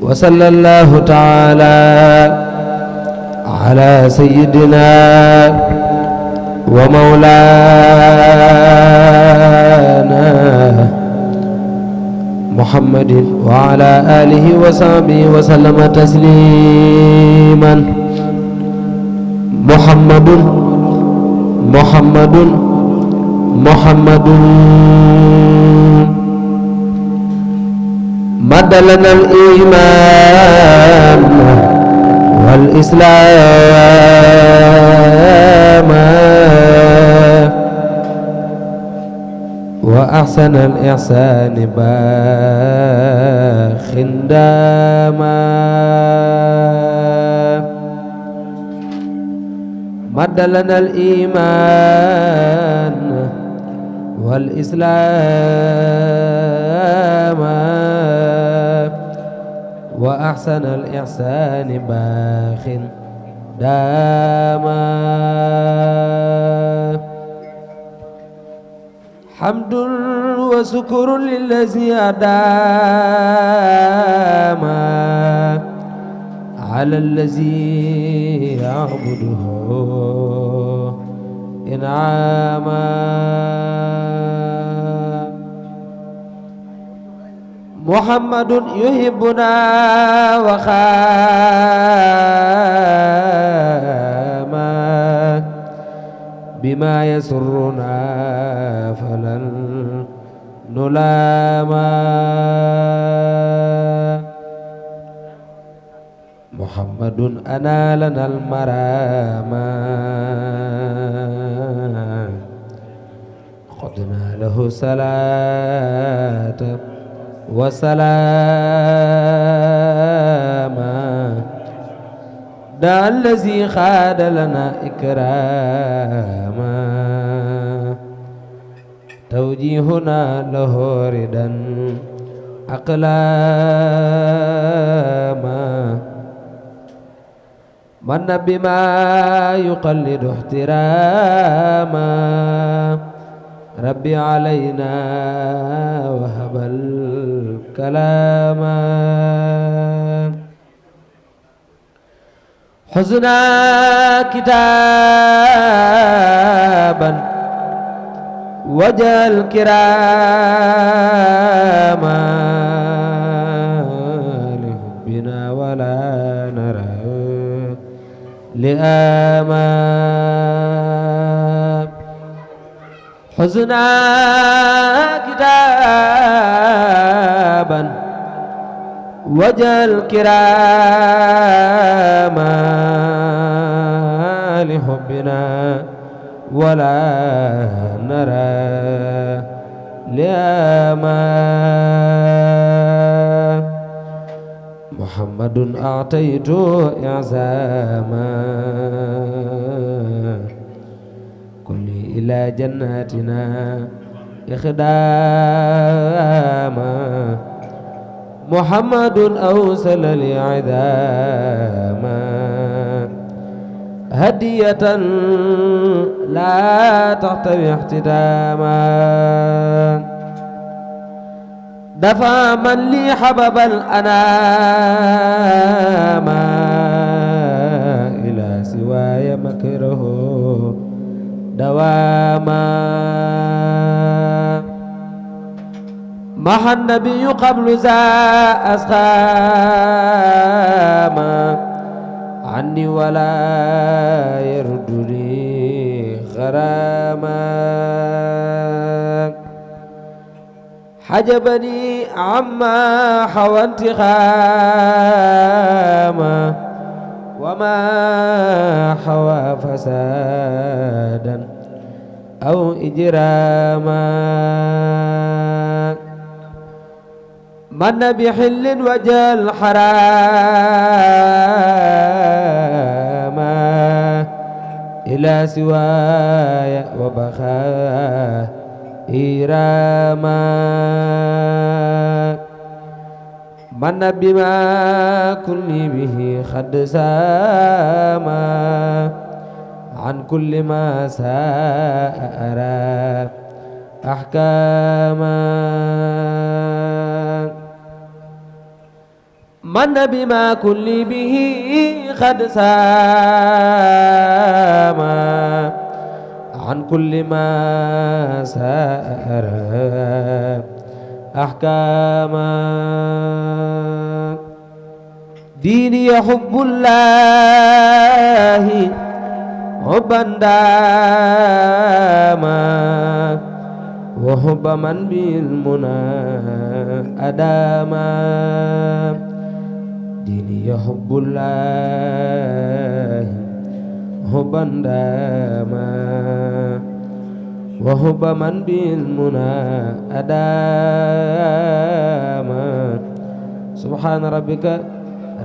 وصلى الله تعالى على سيدنا ومولانا محمد وعلى آله وصحبه وسلم تسليما. محمد محمد محمد مد لنا الإيمان والإسلام وأحسن الإحسان باخ داما. مد لنا الإيمان والإسلام وأحسن الإحسان باخ داما. حمد وشكر للذي أدام على الذي يعبده إنعاما. محمد يحبنا وخاما بما يسرنا فلن نلاما. محمد أنالنا المراما خذنا له صلاة وسلاما. دع الذي خاد لنا إكراما توجيهنا له ردا أقلاما. من بما يقلد احتراما ربي علينا وهب الكلام. حزنا كتابا وجه الكراما لحبنا ولا نرى لآما. حزنا كتابا وجه الكراما لحبنا ولا نرى لآما. محمد أعطيت إعزاما كلي إلى جناتنا إخداما. محمد أوصل لي عذاما هدية لا تحتوي احتداما. دفع من لي حبب الأنام إلى سواي مكره دواما. مع النبي قبل ذا أسخاما عني ولا يرد لي غراما. حجبني عما حوى انتخاما وما حوى فسادا أو إجراما. من بحل وجه الحرام إلى سواي وبخاء إيراما. من بما كل به خد ساما عن كل ما ساء أرى أحكاما. من بما كل به قد ساما عن كل ما سار أحكاما ديني حب الله حبا داما وحب من بالمنى أداما ديني حب الله حبا داما وحب من بالمنى أداما سبحان ربك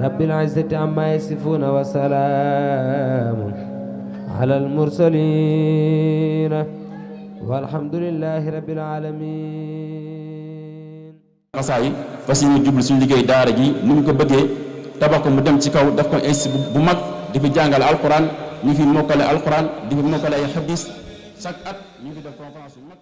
رب العزة عما يصفون وسلام على المرسلين والحمد لله رب العالمين. xasaay fas yéene jublu suñu liggéey daara ji ni ñu ko bëggee tabax ko mu dem ci kaw daf ko institut bu mag di fi jàngale alquran ñu fi mokkale alquran di fi mokkale ay hadis chaque at ñu fi def conférence bu mag.